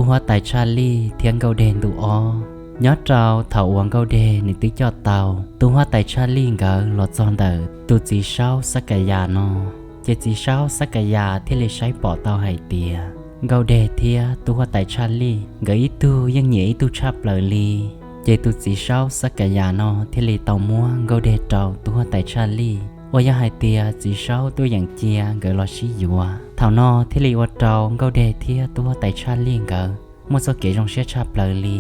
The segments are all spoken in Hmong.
Tub huab tais Tshaj Lij thiab Nkauj Dej ntu ob. Nyob rau thaum uas Nkauj Dej nws twb coj tau tub huab tais Tshaj Lij nkawd los txog ntawm tus txiv saub Xab Ka Yas no, ces txiv saub Xab Ka Yas thiaj li saib pom tau hais tias Nkauj Dej thiab tub huab tais Tshaj Lij nkawd ib tug yeej nyiam ib tug tshaj plaws li. Ces tus txiv saub Xab Ka Yas no thiaj li tau muab Nkauj Dej rau tub huab tais Tshaj Lij, uas yog hais tias txiv saub tuaj yeem cia nkawd los sib yuav. Thaum no thiaj li ua rau Nkauj Dej thiab tub huab tais Tshaj Lij nkawd muaj txoj kev zoo siab tshaj plaws li.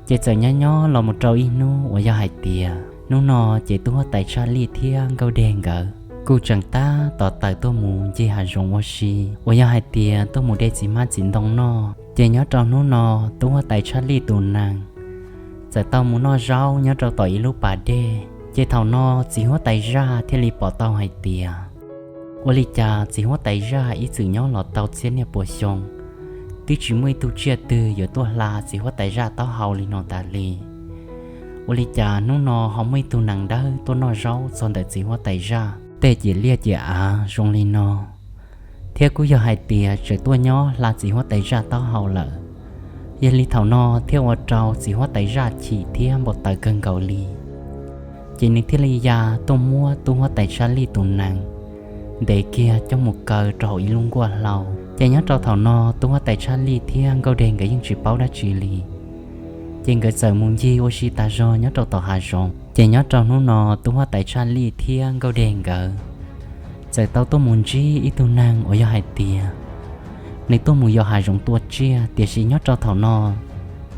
Ces txawm nyob nyob los mus rau ib hnub uas yog hais tias hnub no ces tub huab tais Tshaj Lij thiab Nkauj Dej nkawd kuj tseem tab tom tawm tuaj mus ncig hav zoov ua si, uas yog hais tias tuaj mus de txiv hmab txiv ntoo noj. Ces nyob rau hnub no tub huab tais Tshaj Lij tus nees txawm tau mus noj zaub nyob rau tom ib lub pas dej. Ces thaum no txiv huab tais zaj thiaj li pom tau hais tias ua li cas txiv huab tais zaj ib txwm nyob los tau txhiab niaj pua xyoo twb tsis muaj ib tug tsiaj twg yuav tuaj hla txiv huab tais zaj taub hau li no tas li. Ua li cas hnub no ho muaj ib tug nees dawb tuaj noj zaub txog ntawm txiv huab tais zaj tej ciam liaj ciam av zoo li no, thiab kuj yog hais tias tseem tuaj nyob hla txiv huab tais zaj taub hau lawm. Yog li thaum no thiaj ua rau txiv huab tais zaj chim thiab npau taws kawg nkaus li. Ces nws thiaj li ya tuaj muab tub huab tais Tshaj Lij tus nees ntes kiag coj mus kaw rau hauv ib lub nkuaj hlau. Ces nyob rau thaum no tub huab tais Tshaj Lij thiab Nkauj Dej nkawd yeej tsis paub dab tsi li. Ces nkawd txawm mus ncig ua si tas zog nyob rau tom hav zoov. Ces nyob rau hnub no tub huab tais Tshaj Lij thiab Nkauj Dej nkawd txawm tau tuaj mus ntsib ib tug neeg uas yog hais tias nws tuaj mus yos hav zoov tua tsiaj, tiam sis nyob rau thaum no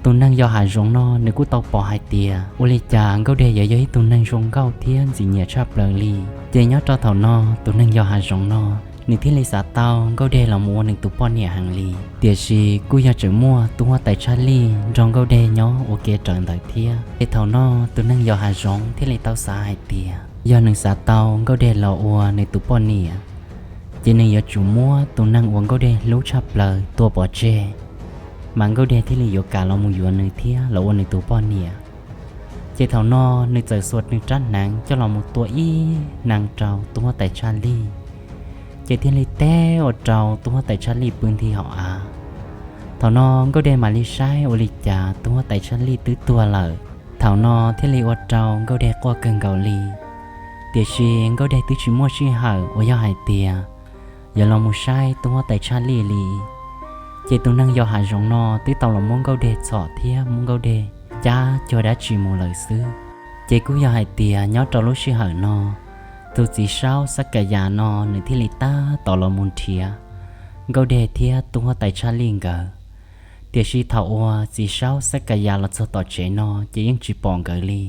tus neeg yos hav zoov no nws kuj tau pom hais tias ua li cas Nkauj Dej yuav yog ib tug neeg zoo nkauj thiab ntxim nyiam tshaj plaws li. Ces nyob rau thaum no tus neeg yos hav zoov no nws thiaj li xav tau Nkauj Dej los mus ua nws tus poj niam heev li. Tiam sis kuj yog tseem muaj tub huab tais Tshaj Lij nrog Nkauj Dej nyob ua ke raws ntawd thiab. Ces thaum no tus neeg yos hav zoov thiaj li tau xav hais tias yog nws xav tau Nkauj Dej los ua nws tus poj niam, ces nws yuav tsum muab tus neeg uas Nkauj Dej hlub tshaj plaws tua pov tseg, mas Nkauj Dej thiaj li yuav kam los mus yuav nws thiab los ua nws tus poj niam. Ces thaum no nws txawm xuas nws rab hneev coj los mus tua ib hneev rau tub huab tais Tshaj Lij, ces thiaj li teb ua rau tub huab tais Tshaj Lij pw nthi hauv av. Thaum no Nkauj Dej mam li saib ua li cas tub huab tais Tshaj Lij twb tuag lawm. Thaum no thiaj li ua rau Nkauj Dej quaj kawg nkaus li. Tiam sis Nkauj Dej twb tsis muaj sij hawm uas yog hais tias yuav los mus saib tub huab tais Tshaj Lij li. Ces tus neeg yos hav zoov no twb tau los muab Nkauj Dej txhom thiab muab Nkauj Dej cab cuag dab tsi mus lawm xwb. Ces kuj yog hais tias nyob rau lub sij hawm no, tus txiv saub Xab Ka Yas no nws thiaj li tab tom los mus nrhiav Nkauj Dej thiab tub huab tais Tshaj Lij nkawd. Tiam sis thaum uas txiv saub Xab Ka Yas los txog tom tsev no ces yeej tsis pom nkawd li.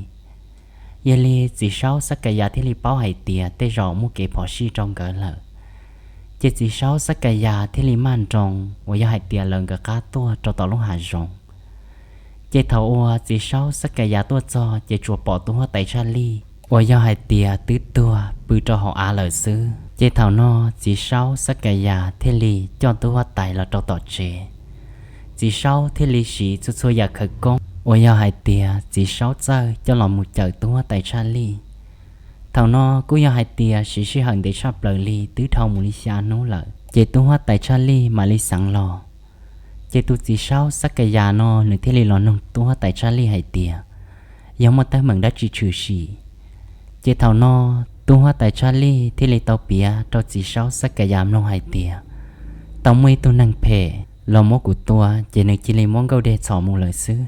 Yog li txiv saub Xab Ka Yas thiaj li paub hais tias tej zaum muaj kev phom sij rau nkawd lawm. Ces txiv saub Xab Ka Yas thiaj li maj nroos uas yog hais tias lawv nkawd qab tuaj rau tom lub hav zoov. Ces thaum uas txiv saub Xab Ka Yas tuaj txog ces tsuas pom tub huab tais Tshaj Lij uas yog hais tias twb tuag pw rau hauv av lawm xwb. Ces thaum no txiv saub Xab Ka Yas thiaj li coj tub huab tais los rau tom tsev. Txiv saub thiaj li siv txhua txhua yam khawv koob uas yog hais tias txiv saub txawj coj los mus cawm tub huab tais Tshaj Lij. Thaum no kuj yog hais tias siv sij hawm ntev tshaj plaws li twb dhau mus li xya hnub lawm, ces tub huab tais Tshaj Lij mam li xeev los. Ces tus txiv saub Xab Ka Yas no nws thiaj li los nug tub huab tais Tshaj Lij hais tias yog muaj teeb meem dab tsi tshwm sim. Ces thaum no tub huab tais Tshaj Lij thiaj li tau piav rau txiv saub Xab Ka Yas mloog hais tias tau muaj ib tug neeg phem los muab kuv tua, ces nws cia li muab Nkauj Dej txhom mus lawm xwb.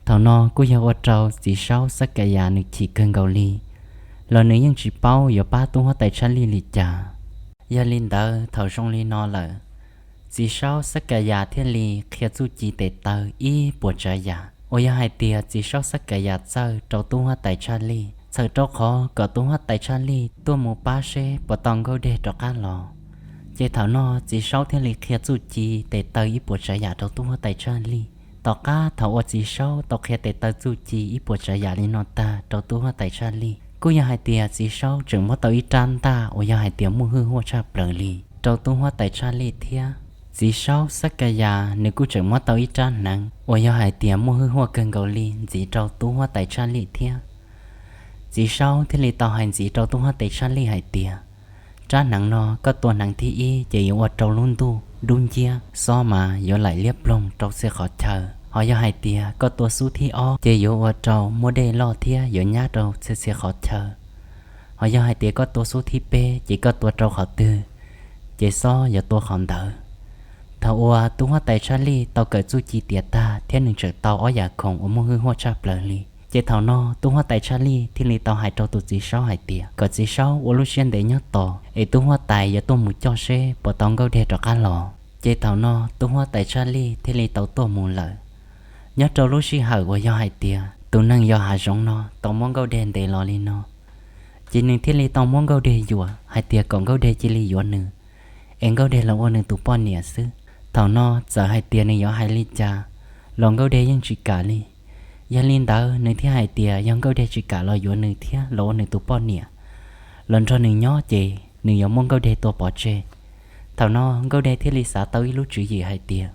Thaum no kuj yog ua rau txiv saub Xab Ka Yas nws chim kawg nkaus li, los nws yeej tsis paub yuav pab tub huab tais Tshaj Lij li cas. Yog li ntawd thaum zoo li no lawm, txiv saub Xab Ka Yas thiaj li qhia txuj ci tes taw ib puas tsav yam uas yog hais tias txiv saub Xab Ka Yas txawj rau tub huab tais Tshaj Lij, txhawm rau qhov kom tub huab tais Tshaj Lij tuaj mus pab seb puas tau Nkauj Dej rov qab los. Ces thaum no txiv saub thiaj li qhia txuj ci tes taw ib puas tsav yam rau tub huab tais Tshaj Lij. Tom qab thaum uas txiv saub tau qhia tes taw txuj ci ib puas tsav yam li no tag rau tub huab tais Tshaj Lij, kuj yog hais tias txiv saub tseem muab tau ib rab ntaj uas yog hais tias muaj hwj huaj tshaj plaws li rau tub huab tais Tshaj Lij thiab. Txiv saub Xab Ka Yas nws kuj tseem muab tau ib rab hneev uas yog hais tias muaj hwj huaj kawg nkaus li ntxiv rau tub huab tais Tshaj Lij thiab. Txiv saub thiaj li tau hais ntxiv rau tub huab tais Tshaj Lij hais tias rab hneev no koj tua hneev thib ib ces yuav ua rau lub ntuj dub nciab, xob mas yuav laim liab ploog rau txhia qhov chaw. Ho yog hais tias koj tua xub thib ob ces yuav ua rau muaj dej loj thiab yuav nyab rau txhia txhia qhov chaw. Ho yog hais tias koj tua xub thib peb ces koj tua rau qhov twg, ces xob yuav tua qhov ntawd. Thaum uas tub huab tais Tshaj Lij tau kawm txuj ci tiav tag thiab nws tseem tau ob yam khoom uas muaj hwj huam tshaj plaws li. Ces thaum no tub huab tais Tshaj Lij thiaj li tau hais rau tus txiv saub hais tias kom txiv saub ua lub siab ntev nyob tos es tub huab tais yuav tuaj mus coj seb puas tau Nkauj Dej rov qab los. Ces thaum no tub huab tais Tshaj Lij thiaj li tau tuaj mus lawm. Nyob rau lub sij hawm uas yog hais tias tus neeg yos hav zoov no tau muab Nkauj Dej ntes los li no, ces nws thiaj li tau muab Nkauj Dej yuam hais tias kom Nkauj Dej cia li yuav nws, es Nkauj Dej los ua nws tus poj niam xwb. Thaum no txawm hais tias nws yuav hais li cas los Nkauj Dej yeej tsis kam li. Yog li ntawd nws thiaj hais tias yog Nkauj Dej tsis kam los yuav nws thiab los ua nws tus poj niam, los nrog nws nyob ces nws yuav muab Nkauj Dej tua pov tseg. Thaum no Nkauj Dej thiaj li xav tau ib lub tswv yim hais tias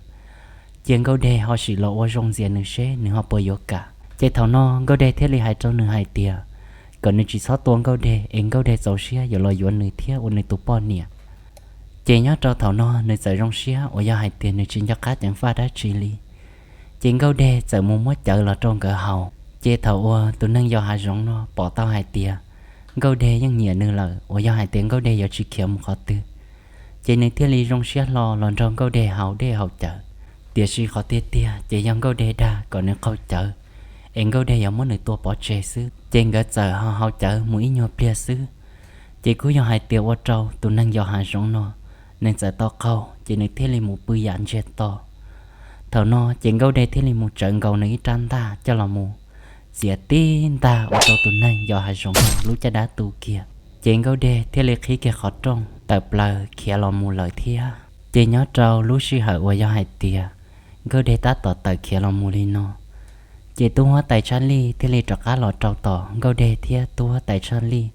cia Nkauj Dej ho sim los ua zoo ntxias nws seb nws ho puas yuav kam. Ces thaum no Nkauj Dej thiaj li hais rau nws hais tias kom nws tsis txhob tua Nkauj Dej es Nkauj Dej txaus siab yuav los yuav nws thiab ua nws tus poj niam. Ces nyob rau thaum no nws txawm zoo siab uas yog hais tias nws tsis nco qab ceev faj dab tsi li. Ces Nkauj Dej txawm mus muab cawv los rau nkawd haus. Ces thaum uas tus neeg yos hav zoov no pom tau hais tias Nkauj Dej yeej nyiam nws lawm uas yog hais tias Nkauj Dej yuav tsis khiav mus qhov twg, ces nws thiaj li zoo siab hlo los nrog Nkauj Dej haus dej haus cawv. Tiam sis qhov tiag tiag ces yog Nkauj Dej dag kom nws qaug cawv, es Nkauj Dej yuav muab nws tua pov tseg xwb. Ces nkawd txawm ho haus cawv mus ib nyuag pliag xwb, ces kuj yog hais tias ua rau tus neeg yos hav zoov no nws txawm tau qaug, ces nws thiaj li mus pw yam ntsiag to. Thaum no ces Nkauj Dej thiaj li mus tsawv nkaus nws ib rab ntaj coj los mus txiav tib ntag ua rau tus neeg yos hav zoov no lub caj dab tu kiag. Ces Nkauj Dej thiaj li qhib kiag qhov rooj tawm plaws khiav los mus lawm thiab. Ces nyob rau lub sij hawm uas yog hais tias Nkauj Dej tab tom tawm khiav los mus li no, ces tub huab tais Tshaj Lij thiaj li rov qab los rau tom Nkauj Dej thiab tub huab tais Tshaj Lij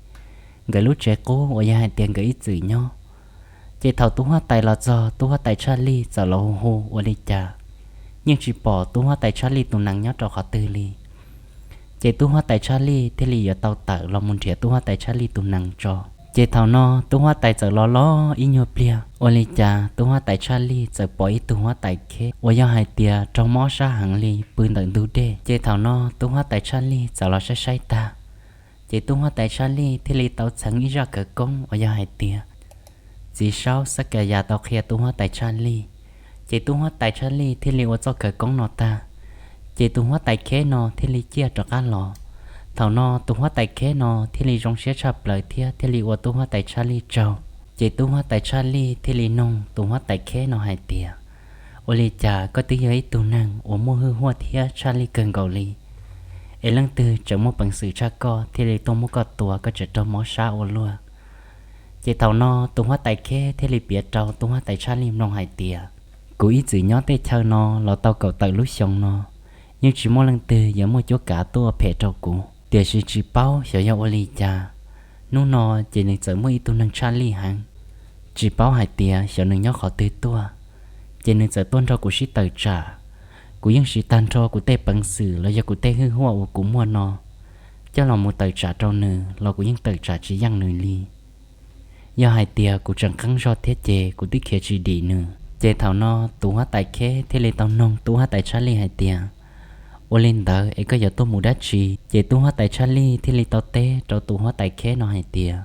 nkawd lub tsev qub uas yog hais tias nkawd ib txwm nyob. Ces thaum tub huab tais los txog, tub huab tais Tshaj Lij txawm los hu hu ua li cas yeej tsis pom tub huab tais Tshaj Lij tus nees nyob rau qhov twg li. Ces tub huab tais Tshaj Lij thiaj li yuav tau tawm los mus nrhiav tub huab tais Tshaj Lij tus nees tso. Ces thaum no tub huab tais txawm los los ib nyuag pliag, ua li cas tub huab tais Tshaj Lij txawm pom ib tug huab tais kheb uas yog hais tias raug mob sab heev li pw ntawm ntug dej. Ces thaum no tub huab tais Tshaj Lij txawm los saib saib tag, ces tub huab tais Tshaj Lij thiaj li tau txheev ib zaj khawv koob uas yog hais tias txiv saub Xab Ka Yas tau qhia tub huab tais Tshaj Lij. Ces tub huab tais Tshaj Lij thiaj li ua txoj khawv koob no tag, ces tus huab tais kheb no thiaj li ciaj rov qab los. Thaum no tus huab tais kheb no thiaj li zoo siab tshaj plaws thiab thiaj li ua tub huab tais Tshaj Lij tsaug. Ces tub huab tais Tshaj Lij thiaj li noog tus huab tais kheb no hais tias, ua li cas koj twb yog ib tug neeg uas muaj hwj huam thiab tshaj lij kawg nkaus li, es leej twg tseem muaj peev xwm tshaj koj thiaj li tuaj muab koj tua koj tseem raug mob sab ua luaj? Ces thaum no tus huab tais kheb thiaj li piav rau tus huab tais Tshaj Lij mloog hais tias, kuv ib txwm nyob tej chaw no los tau kaum tawm lub xyoo no, yeej tsis muaj leej twg yuav muaj cuab kav tuaj ua phem rau kuv. Tiam sis tsis paub xyov yog ua li cas, hnub no ces nws txawm muaj ib tug neeg tshaj lij heev, tsis paub hais tias xyov nws nyob qhov twg tuaj, ces nws txawm tuaj nrog kuv sib tawm tsam. Kuv yeej siv tag nrho kuv tej peev xwm los yog kuv tej hwj huam uas kuv muaj no coj los mus tawm tsam rau nws los kuv yeej tawm tsam tsis yeej nws li. Yog hais tias kuv tseem qeeb zog thiab ces kuv twb khiav tsis dim nws. Ces thaum no tus huab tais kheb thiaj li tau noog tus huab tais Tshaj Lij hais tias, ua li ntawd es koj yuav tuaj mus dab tsi? Ces tus huab tais Tshaj Lij thiaj li tau teb rau tus huab tais kheb no hais tias,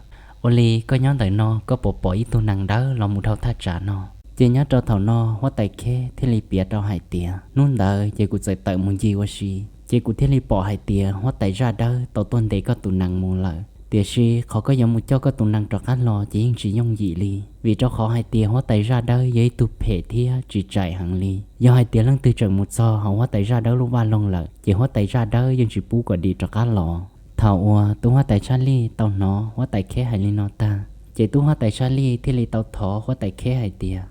ua li koj nyob ntawm no koj puas pom ib tug nees dawb los mus dhau thaj tsam no? Ces nyob rau thaum no huab tais kheb thiaj li piav rau hais tias, hnub ntawd ces kuv txawm tawm mus ncig ua si, ces kuv thiaj li pom hais tias huab tais zaj dawb tau tuaj ntes koj tus nees mus lawm. Tiam sis qhov koj yuav mus coj koj tus nees rov qab los ces yeej tsis yooj yim li, vim rau qhov hais tias huab tais zaj dawb yog ib tug phem thiab tsis tsaim heev li. Yog hais tias leej twg tseem mus txog hauv huab tais zaj dawb lub vaj loog lawm, ces huab tais zaj dawb yeej tsis pub kom dim rov qab los. Thaum uas tus huab tais Tshaj Lij tau hnov huab tais kheb hais li no tag, ces tus huab tais Tshaj Lij thiaj li tau thov huab tais kheb hais tias,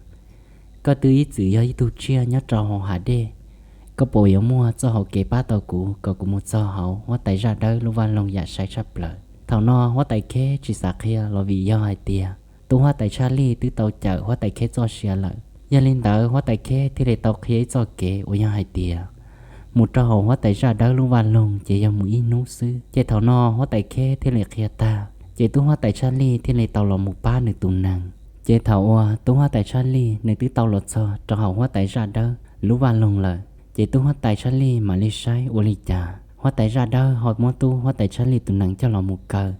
koj twb ib txwm yog ib tug tsiaj nyob rau hauv hav dej, koj puas yuav muaj txoj hau kev pab tau kuv kom kuv mus txog hauv huab tais zaj dawb lub vaj loog yam sai tshaj plaws? Thaum no huab tais kheb tsis xav qhia los vim yog hais tias tus huab tais Tshaj Lij twb tau cawm huab tais kheb txoj sia lawm. Yog li ntawd huab tais kheb thiaj li tau qhia ib txoj kev uas yog hais tias mus rau hauv huab tais zaj dawb lub vaj loog ces yog mus ib hnub xwb. Ces thaum no huab tais kheb thiaj li qhia tag, ces tus huab tais Tshaj Lij thiaj li tau los mus pab nws tus nees. Ces thaum uas tub huab tais Tshaj Lij nws twb tau los txog rau hauv huab tais zaj dawb lub vaj loog lawm, ces tub huab tais Tshaj Lij mam li saib ua li cas huab tais zaj dawb ho muab tub huab tais Tshaj Lij tus nees coj los mus kaw.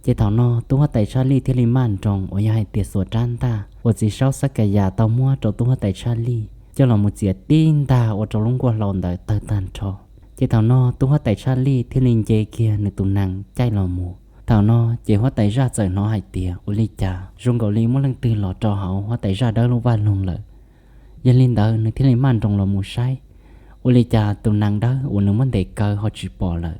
Ces thaum no tub huab tais Tshaj Lij thiaj li maj nroos uas yog hais tias xuas rab ntaj uas txiv saub Xab Kas Yas tau muab rau tub huab tais Tshaj Lij coj los mus txiav tib ntag ua rau lub nkuaj hlau ntawd tawg tag nrho. Ces thaum no tub huab tais Tshaj Lij thiaj li nce kiag nws tus nees caij los mus. Thaum no ces huab tais zaj txawm hnov hais tias ua li cas zoo nkaus li muaj leej twg los rau hauv huab tais zaj dawb lub vaj loog lawm. Yog li ntawd nws thiaj li maj nroos los mus saib, ua li cas tus nees dawb uas nws muab ntes kaw ho tsis pom lawm.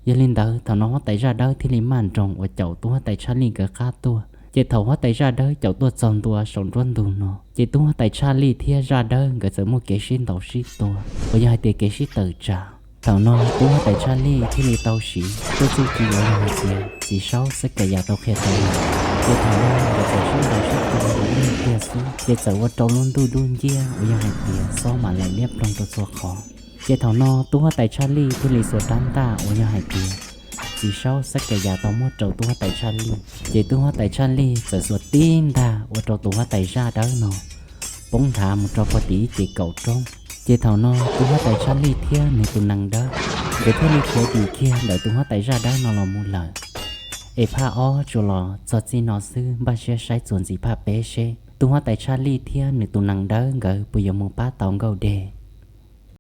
Yog li ntawd thaum no huab tais zaj dawb thiaj li maj nroos uas caum tub huab tais Tshaj Lij nkawd qab tuaj. Ces thaum huab tais zaj dawb caum tuaj txog ntua saum nruab ntug no, ces tub huab tais Tshaj Lij thiab zaj dawb nkawd txawm muaj kev sib ntaus sib tua uas yog hais tias kev sib tawm tsam. Thaum no tub huab tais Tshaj Lij thiaj li tau siv tej txuj ci uas yog hais tias txiv saub Xab Kas Yas tau qhia rau lawm. Ces thaum no nkawd txawm sib ntaus sib tua ib pliag xwb ces txawm ua rau lub ntuj dub nciab uas yog hais tias xob mam laim liab ploog rau txhua qhov. Ces thaum no tub huab tais Tshaj Lij thiaj li xuas rab ntaj uas yog hais tias txiv saub Xab Kas Yas tau muab rau tub huab tais Tshaj Lij. Ces tub huab tais Tshaj Lij txawm xuas tib ntag ua rau tus huab tais zaj dawb no poob nthav mus rau pog tim ib ce kaum roob. Ces thaum no tus huab tais Tshaj Lij thiab nws tus nees dawb nkawd thiaj li khiav dim kiag ntawm tus huab tais zaj dawb no los mus lawm. Es phaj ob tsuas los txog txij no xwb, npaj siab saib txuas ntxiv phaj peb seb tus huab tais Tshaj Lij thiab nws tus nees dawb nkawd puas yuav mus pab tau Nkauj Dej.